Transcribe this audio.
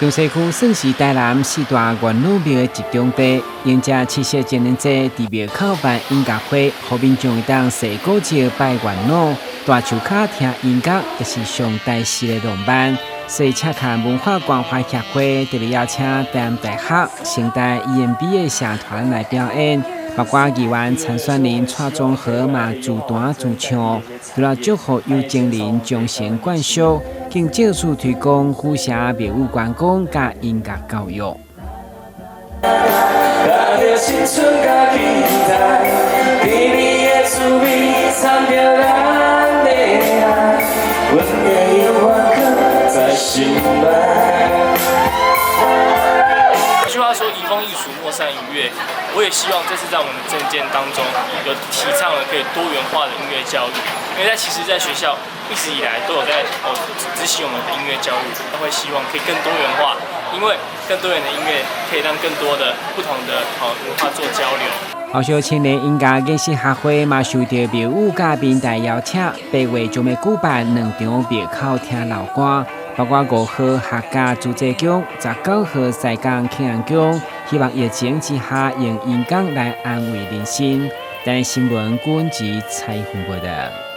中西區算是台南四大月老廟的集中地，迎接七夕情人節，佇廟口辦音樂會，予民眾會當踅古蹟拜月老，大樹跤聽音樂，也是上台式的浪漫。所以，赤崁文化關懷協會特別邀請台南大學、成大 EMBA 的社團來表演，包括議員參選人蔡宗和嘛自彈自唱，除了祝福有情人終成眷屬，更借此推廣府城廟宇觀光佮音樂教育。青春佮期待，甜蜜的滋味藏著咱的愛，阮會永遠囥在心內。有句話說：“移風易俗，莫善於樂。”我也希望這次在我們的政見當中有提倡了可以多元化的音樂教育，因為在其實，在學校一直以來都有在執行我們的音樂教育，都會希望可以更多元化，因為更多元的音樂可以讓更多的不同的文化做交流。後續青年音樂藝術學會嘛受著廟宇佮民代邀請，8月將欲舉辦兩場廟口聽老歌，包括5號客家主祭宮，19號西港慶安宮，希望疫情之下用音樂來安慰人心。台南新聞君子采訪報道。